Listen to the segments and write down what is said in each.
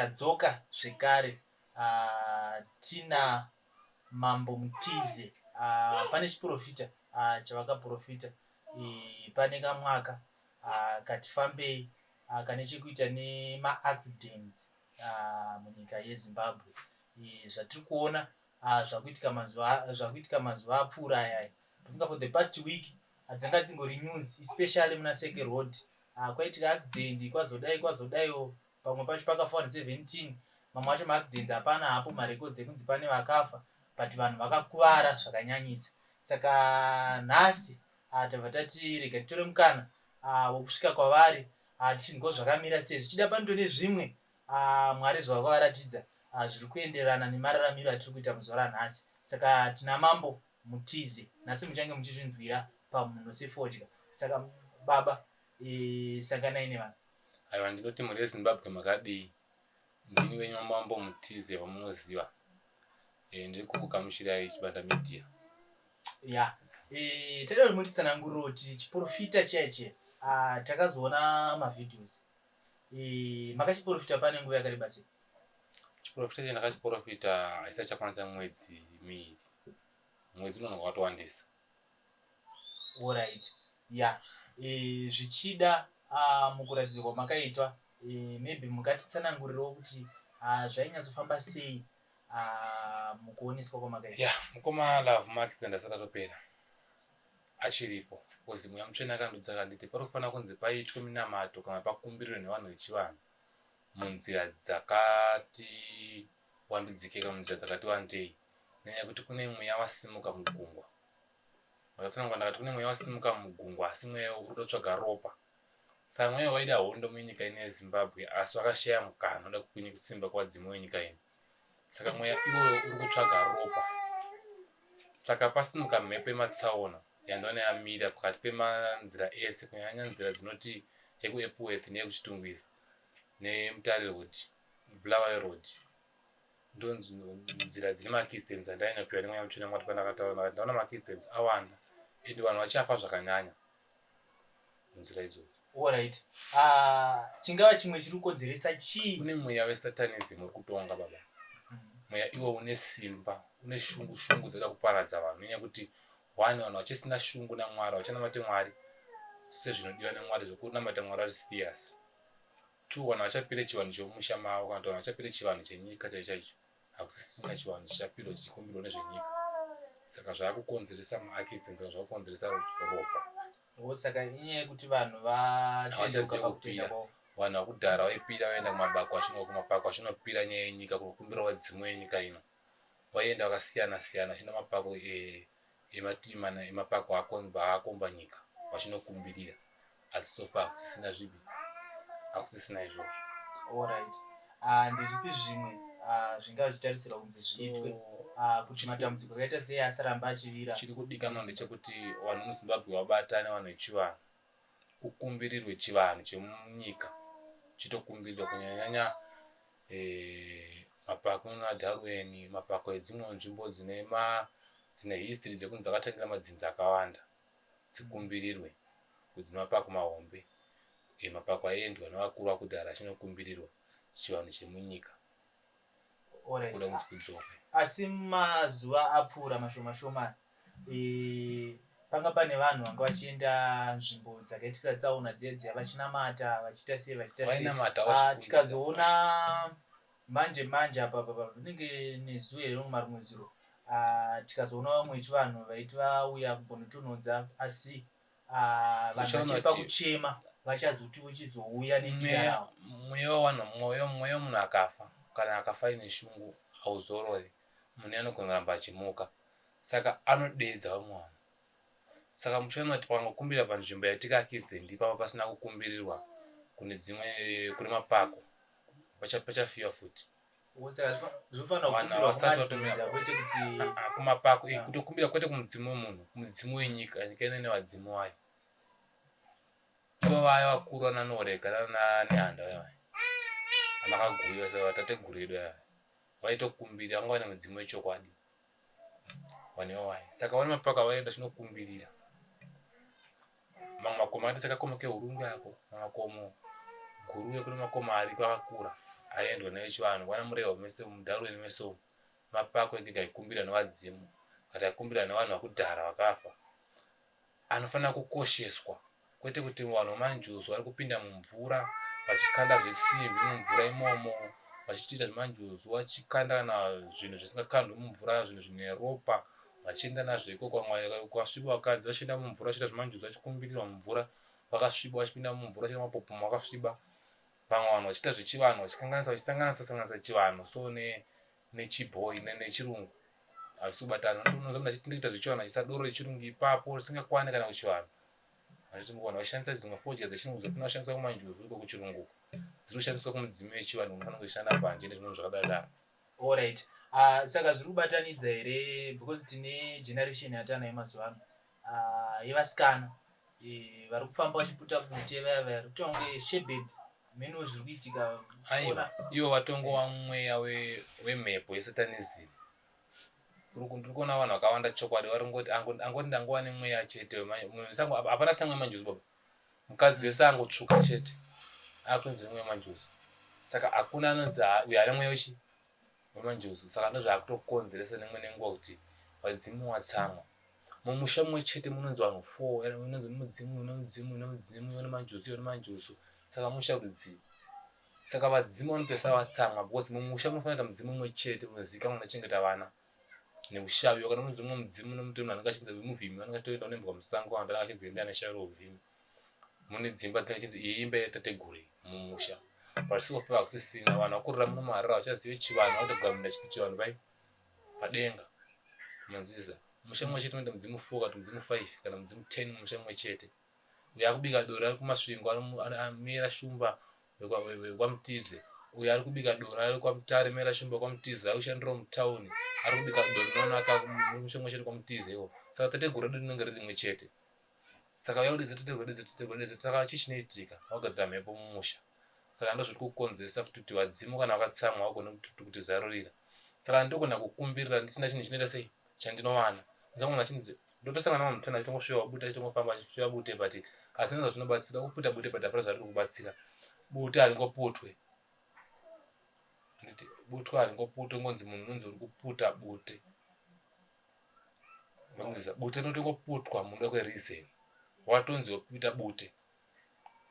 Tadzoka zvekare tina Mambo Mutize. Pane chiprofita chavakaprofita pane kamwaka kati fambei kane chekuita nemaaccidents munyika yeZimbabwe. Zvatiri kuona zvakuitika mazuva zvakuitika mazuva apfuura ayaya ndofunga for the past week dzanga dzingori news especially muna Seke Road kwaitika accident kwazodai kwazodaiwo pamwe pacho pakafa vanhu 17 mamwe acho maaccidents hapana hapo marecords ekunzi pane vakafa but vanhu vakakuvara zvakanyanyisa saka nhasi tabva tati rega titore mukana wekusvika kwavari tichinzwa zvakamira sei zvichida panoto nezvimwe Mwari zvavakavaratidza zviri kuenderana nemararamiro atiri kuita muzuva ranhasi. Saka tina Mambo Mutize nhasi muchange muchizvinzwira pamhuno sefodya. Saka baba e, sanganai nevanhu. Aiwa ndinoti mhuri yeZimbabwe makadii? Ndini wenyu Mambo Mutize wamunoziva. E, ndiri kukugamuchirai Chibanda Media. Ya e, taida kuti mutitsanangurire kuti chiporofita chiya chiya ah, takazoona mavideos e, makachiporofita pane nguva yakareba sei? Chiporofita chiya ndakachiporofita haisati chakwanisa mwedzi miiri. Mwedzi unonoka watowandisa. Alright. Ya e, zvichida ah, mukuratidzwa kwamakaitwa e, maybe mungatitsanangurirewo kuti ah, zvainyatsofamba sei ah, mukuoneswa kwamakaitwa. Ya mukoma Love maaccident asati atopera achiripo because mweya mutsvene akandudza akanditi pari kufanira kunzi paitwe minamato kana pakumbirirwe nevanhu vechivanhu munzira dzakati wandudzike kana munzira dzakati wandei nenyaya yekuti kune mweya wasimuka mugungwa. Ndakatsanangura ndakati kune mweya wasimuka mugungwa asi mweya uri kutotsvaga ropa. Saka mweya waida hondo munyika ino yeZimbabwe asi wakashaya mukana unoda kusimba kuvadzimu venyika ino. Saka mweya iwoyo uri kutsvaga ropa. Saka pasimuka mhepo yematsaona yandaona yamira pakati pemanzira ese kunyanya nzira dzinoti yekuEpworth neyekuChitungwiza neMutare Road, Bulawayo Road. Ndonzira dzine maaccidents andainyapiwa nemweya mutsvene mwati pandakataura ndakati ndaona maaccidents awanda and vanhu vachafa zvakanyanya munzira idzodzo. Alright. Ah, chingava chimwe chiri kukonzeresa chii? Kune mweya wesatanism uri kutonga baba. Mweya iwo une simba, une shungu shungu dzoda kuparadza vanhu nenyaya yekuti one vanhu vachisina shungu naMwari, vachanamate Mwari sezvinodiwa naMwari zvekunamata Mwari vari serious. Two vanhu vachapire chivanhu chemumusha mavo kana kuti vanhu vachapire chivanhu chenyika chaicho chaicho hakusisina chivanhu chichapirwa chichikumbirwa nezvenyika saka zvakukonzeresa maaccidents saka zvakukonzeresa ropa. Oh, saka inyaya yekuti vanhu vatendeuka pakutenda kwavo. Vanhu vakudhara vaipira vaenda kumabako vachino kumapako vachinopira nyaya yenyika kunokumbira vadzimu yenyika ino vaienda vakasiyana siyana vachienda mapako emativi mana emapako akomba nyika vachinokumbirira asi so far hakusisina zvipi hakusisina izvozvo. Alright. Ah, ndezvipi zvimwe ah, zvingava zvichitarisirwa kunzi zviitwe ah, kuti matambudziko akaita sei asaramba achivira? Chiri kudikanwa ndechekuti vanhu muZimbabwe vabatane vanhu vechivanhu kukumbirirwe chivanhu chemunyika chitokumbirirwa kunyanyanyanya eh, mapako nana Darwin mapako edzimwewo nzvimbo dzine ma dzine history dzekunzi dzakatangira madzinza akawanda dzikumbirirwe kudzi mapako mahombe e, mapako aiendwa nevakuru akudhara achinokumbirirwa chivanhu chemunyika Alright. kuda kuti kudzoke. Asi mazuva apfuura mashoma shoma e, panga pane vanhu vanga vachienda nzvimbo dzakaitikira tsaona dziya dziya vachinamata vachiita sei vachiita sei. Vainamata Ah, vachikumbira. tikazoona manje manje apa apa apa rinenge nezuva here rimwe marimwe zuro ah, tikazoona vamwe vechivanhu vaiti vauya kumbonotonhodza asi Ah, vanhu Uchaona vachiri kuti pakuchema vachazoti uchizouya nebira mweya ravo. mweya wevanhu mwoyo mweya wemunhu akafa kana akafa aine shungu hauzorori munhu iye anogona kuramba achimuka saka anodeedza vamwe vanhu saka muchaona kuti pakangokumbira panzvimbo yaitika accident ipapa pasina kukumbirirwa kune dzimwe kune mapako pachafiwa futi Zvinofanira Vanhu kukumbirwa havasati kumadzinza vatomira kwete kuti Ah, ah, kumapako eh, Ah. kutokumbira kwete kumudzimu wemunhu kumudzimu wenyika nyika ino ine vadzimu vayo ivo vaya vakuru vananorega nana nehanda vaya vaya vanakaguyiwa sevatateguru edu vaya vaya vaitokumbirira vanga vane mudzimu wechokwadi vanhu ivo vaya saka vane mapako avaienda chinokumbirira mamwe makomo akaita sekakomo kehurungwe ako mamakomo guruve kune makomo ariko akakura. Aiendwa nevechivanhu kwana Murehwa mese umu, Darwin mese umu. Mapako ega aikumbirwa nevadzimu kana aikumbirwa nevanhu vakudhara vakafa. Anofanira kukosheswa kwete kuti vanhu vemanjuzu vari kupinda mumvura vachikanda zvesimbi mumvura imomo vachitiita zvemanjuzu vachikanda kana zvinhu zvisingakandwi mumvura zvinhu zvine ropa vachienda nazvo ikoko vamwe kwasviba vakadzi vachienda mumvura vachiita zvemanjuzu vachikumbirirwa mumvura vakasviba vachipinda mumvura vachiita mapopoma vakasviba vamwe vanhu vachiita zvechivanhu vachikanganisa vachisanganisa sanganisa chivanhu so ne nechibhoyi nechirungu hazvisi kubatana unoona munhu achiti ndikuita zvechivanhu achiisa doro rechirungu ipapo risingakwane kana kuchivanhu handiti mukuona vachishandisa dzimwe fodya dzechirungu dzatina kushandisa kumanjuzu uko kuchirungu uko dziri kushandiswa kumudzimu yechivanhu unofanira kuishanda mbanje nezvimwe zvakadaro daro. Alright. Saka zviri kubatanidza here because tine generation yatanayo mazuva ano yevasikana vari kufamba vachiputa bute vaya vaya vari kuita kunge shebed mheno zviri kuitika. Aiwa, ivo vatongova mweya wemhepo yesatanism. Ndiri kuona vanhu vakawanda chokwadi vari kungoti angoti ndangova nemweya chete. Munhu hapana asina mweya manjuzu baba. Mukadzi wese angotsvuka chete akutonzi mweya manjuzu. Saka hakuna anonzi uyu ane mweya wechi wemanjuzu. Saka ndozvakutokonzeresa nemwe nenguva kuti vadzimu watsamwa. Mumusha mumwe chete munonzi vanhu 4 unonzi mudzimu une mudzimu une mudzimu une manjuzu une manjuzu. Saka musha rudzii? Saka vadzimu vanopesa vatsamwa because mumusha munofanira kuita mudzimu mumwe chete unozikanwa unochengeta vana neushavi. Kana unonzi mumwe mudzimu nomuti munhu anenge achinzi wemuvhimi anenge achitoenda unembwa musango kana kuti anenge achinzi ndiani shavi rouvhimi. Mune dzimba dzinenge chinzi iyi imba yatateguru mumusha. But so far hakusisina vanhu vakurira muno muHarare havachazive chivanhu vanotogamira chivanhu pai padenga. Munonzwisisa? Musha mumwe chete unoita mudzimu 4 kana kuti mudzimu 5 kana mudzimu 10 mumusha mumwe chete. Uyo akubika doro ari kuMasvingo mera shumba wekwaMutize. Uyo ari kubika doro ari kwaMutare mera shumba kwaMutize ari kushandirawo mutown ari kubika doro rinonaka musha mumwe chete kwaMutize iwo. Saka tateguru redu rinenge riri rimwe chete. Saka uya kudedza tateguru dedza tateguru dedza saka chii chinoitika wagadzira mhepo mumusha. Saka ndozviri kukonzeresa futi kuti vadzimu kana vakatsamwa vagone kutizarurira. Saka ndogona kukumbirira ndisina chinhu chinoita sei chandinowana. Ndinogona chinzi ndotosangana nemamwe mutana achitongosviwa bute achitongofamba achisviwa bute but hazvina zvazvinobatsira kuputa bute but hapana zvariri kubatsira. Bute haringoputwe. Handiti butwa haringoputwe ngonzi munhu unonzi uri kuputa bute. Manzwisisa bute rinotongoputwa munoda kwereason. Watonzi waputa bute.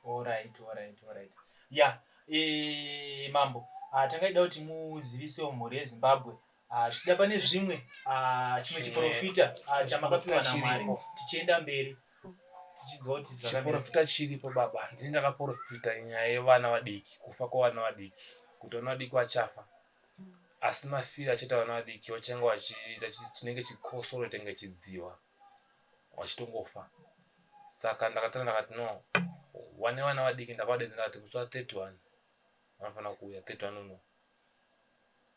Alright, alright, alright. Yeah, mambo, tangaida kuti muzivisewo mhuri yeZimbabwe zvichida pane zvimwe chimwe chiprofita chamakapiwa naMwari tichienda mberi tichinzwa kuti chiprofita chiripo baba. Ndini ndakaprofita nyaya yevana vadiki, kufa kwevana vadiki, kuti vana vadiki vachafa asi mafiro achaita vana vadiki vachange vachiita chinenge chikosoro chenge chidziwa vachitongofa. Saka ndakatanga ndakati no, vane vana vadiki ndakavadaidza ndakati musi wa 31 vanofanira kuuya 31 uno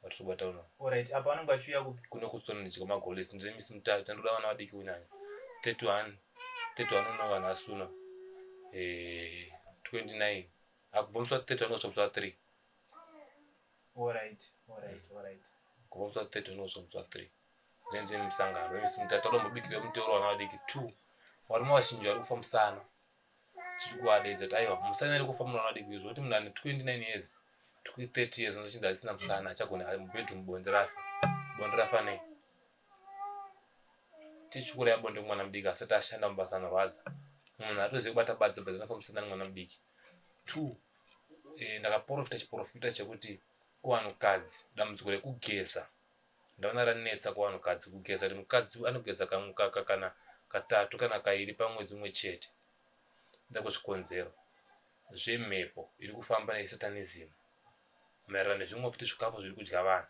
vatiri kubata uno. Alright, apa vanenge vachiuya kupi? Kuno kuStonehenge kwaMagolesi ndine misi mitatu ndoda vana vadiki kunyanya 31 31 uno vanhu asuna 29 akubva musi wa 31 kusvika musi wa 3. Alright, alright, alright. Kubva musi wa 31 kusvika musi wa 3 ndine ndine misangano misi mitatu tombobikira muteuro vana vadiki 2 varume vazhinji vari kufa musana tiri kuvadaidza kuti aiwa musana iri kufa munhu vana vadiki zvekuti munhu ane 29 years 30 years anochinzi asina musana achagona mubedroom bonde rafa bonde rafa nei tichikuraya bonde kumwana mudiki asati ashanda mubasa anorwadza munhu atozive kubata badza but anofa musana nemwana mudiki 2 ndakaprofita chiprofita chekuti kuvanhukadzi dambudziko rekugeza ndaona ranetsa kuvanhukadzi kugeza kuti mukadzi anogeza kana katatu kana kairi pamwedzi umwe chete ndakwezvikonzero zvemhepo iri kufamba nesatanism maererano nezvimwe futi zvikafu zviri kudya vanhu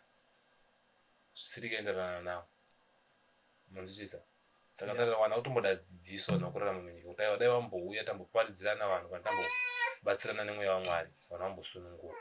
zvisiri kuenderana navo munzwisisa saka yeah. Vana kutomboda dzidziso vanhu vakurarama munyika kuti aiwa dai vambouya tamboparidzirana vanhu kana tambobatsirana nemweya waMwari vanhu vambosunungura.